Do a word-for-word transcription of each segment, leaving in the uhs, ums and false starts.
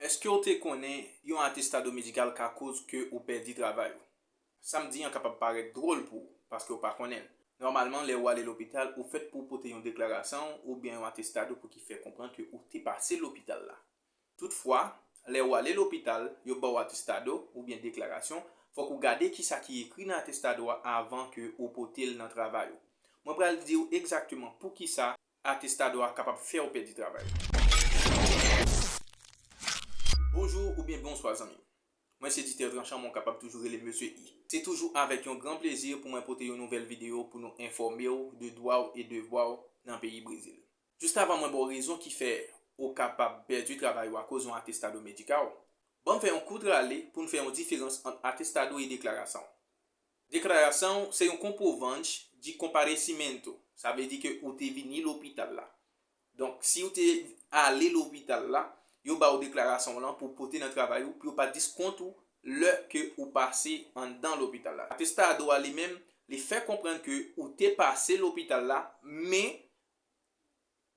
Èske w te konnen yon atestado medikal ka koz ke ou pèdi travay ou? Sa m di an kapab parèt dwòl pou ou, paske w pa konnen l. Nòmalman, lè ou ale lopital, ou fèt pou w pote yon deklarasyon oubyen yon atestado pou ki fè konprann ke ou te pase lopital la. Toutfwa, lè ou ale lopital, yo ba w atestado oubyen deklarasyon, fòk ou gade kisa ki ekri nan atestado a avan ke ou pote l nan travay ou. Mwen pral di w egzakteman poukisa atestado a kapab fè w pèdi travay ou. Bonjou oubyen bonswa zanmi m. Mwen se Dite Tranchan, men w kapab toujou rele m Mesye I. Se toujou avèk yon gran plezi pou mwen pote yon nouvèl videyo pou nou enfòme w de dwa w e devwa w nan peyi Brezil. Jis avan mwen ba w rezon ki fè ou kapab pèdi travay ou akoz yon atestado medikal, ban m fè yon kout rale pou n fè yon diferans ant atestado e deklarasyon. Deklarasyon se yon comprovante de comparecimento, sa vle di ke ou te vini lopital la. Donk, si ou te ale lopital la, yo ba w deklarasyon w lan pou w pote nan travay ou, pou yo pa diskont ou lè ke ou pase anndan lopital la. Atestado a li menm, li fè konprann ke ou te pase lopital la, men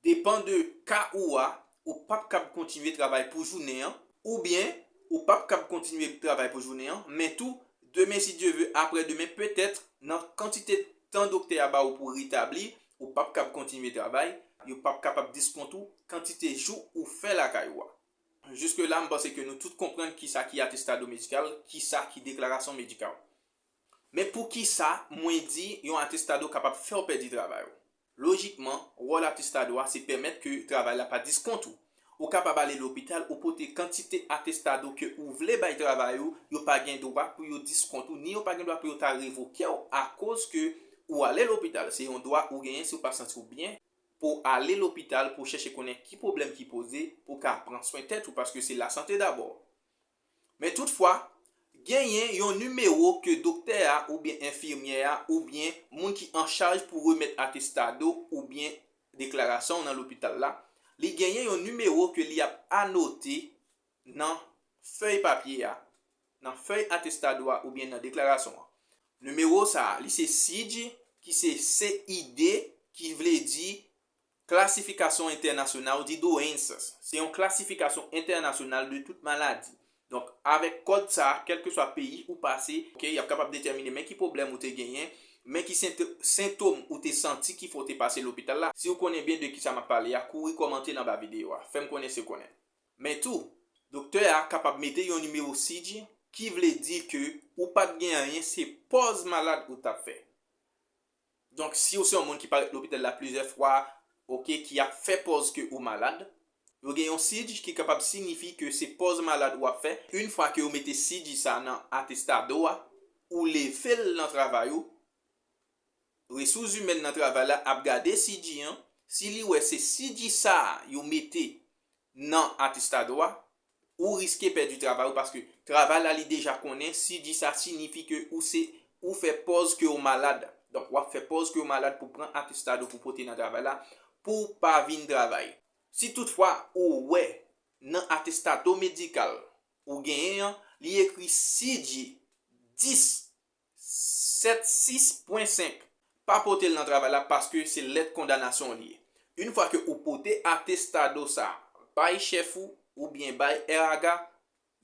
depann de ka ou a, ou p ap kab kontinye travay pou jounen an, oubyen ou p ap kab kontinye travay pou jounen an, men tou, demen, si Dye ve, aprè demen, petèt, nan kantite tan doktè a ba ou pou w retabli, ou p ap kab kontinye travay, yo p ap kapab diskont ou kantite jou ou fè lakay ou a. Jiske la, m panse ke nou tout konprann kisa ki atestado medikal, kisa ki deklarasyon medikal. Men poukisa mwen di yon atestado kapab fè w pèdi travay ou? Lojikman, wòl atestado a se pèmèt ke travay la pa diskont ou. Ou kapab ale lopital, ou pote kantite atestado ke ou vle bay travay ou, yo pa gen dwa pou yo diskont ou, ni yo pa gen dwa pou yo ta revoke w akoz ke ou ale lopital. Se yon dwa ou genyen si w pa santi w byen, pou w ale lopital pou w chèche konnen ki pwoblèm ki poze, pou w ka pran swen tèt ou, paske se lasante dabò. Men toutfwa, genyen yon nimewo ke doktè a oubyen enfimyè a oubyen moun ki an chaj pou remèt atestado oubyen deklarasyon w nan lopital la, li genyen yon nimewo ke li ap anote nan fèy papye a, nan fèy atestado a oubyen nan deklarasyon an. Nimewo sa a, li se CID, ki se C I D, ki vle di Classificação Internacional de Doenças. Se yon klasifikasyon entènasyonal de tout maladi. Donk, avèk kòd sa a, kèlkeswa peyi ou pase, oke, y ap kapab detèmine men ki pwoblèm ou te genyen, men ki sent-, sentòm ou te santi ki fè w te pase lopital la. Si w konnen byen de kisa m ap pale a, kouri kòmante nan ba videyo a. Fè m konnen si w konnen. Men tou, doktè a kapab mete yon nimewo CID ki vle di ke ou pa t gen anyen, se pòz malad ou t ap fè. Donk, si w se yon moun ki parèt lopital la plizyè fwa, oke, ki ap fè pòz ke ou malad, yo gen yon CID ki kapab siyifye ke se pòz malad w ap fè. Yon fwa ke yo mete CID sa nan atestado a, ou leve l nan travay ou, resous imèn nan travay la ap gade CID an, si li wè se CID sa a yo mete nan atestado a, ou riske pèdi travay ou paske travay la li deja konnen CID sa siyifye ke ou se, ou fè pòz ke w malad. Donk, w ap fè pòz ke w malad pou pran atestado pou pote nan travay la, pou w pa vin travay. Si toutfwa ou wè nan atestado medikal ou genyen an, li ekri CID dis sèt sis pwen senk, pa pote l nan travay la paske se lèt kondanasyon li ye. Yon fwa ke ou pote atestado sa bay chèf ou oubyen bay R A G A,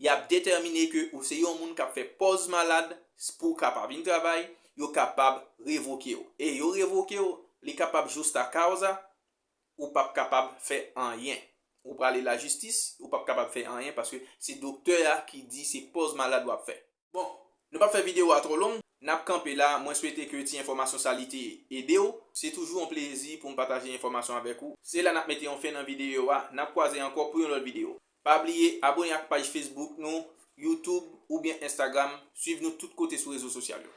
y ap detèmine ke ou se yon moun k ap fè pòz malad pou w ka pa vin travay, yo kapab revoke w. E yo revoke w, li kapab justa causa, ou p ap kapab fè anyen. Ou prale lajistis, ou p ap kapab fè anyen paske se doktè a ki di se pòz malad w ap fè. Bon, nou p ap fè videyo a twò long, n ap kanpe la. Mwen swete ke ti enfòmasyon sa li te ede w. Se toujou yon plezi pou m pataje enfòmasyon avèk ou. Se la n ap mete yon fen nan videyo a. N ap kwaze ankò pou yon lòt videyo. Pa bliye abone ak paj Facebook nou, YouTube oubyen Instagram. Swiv nou tout kote sou rezo sosyal yo.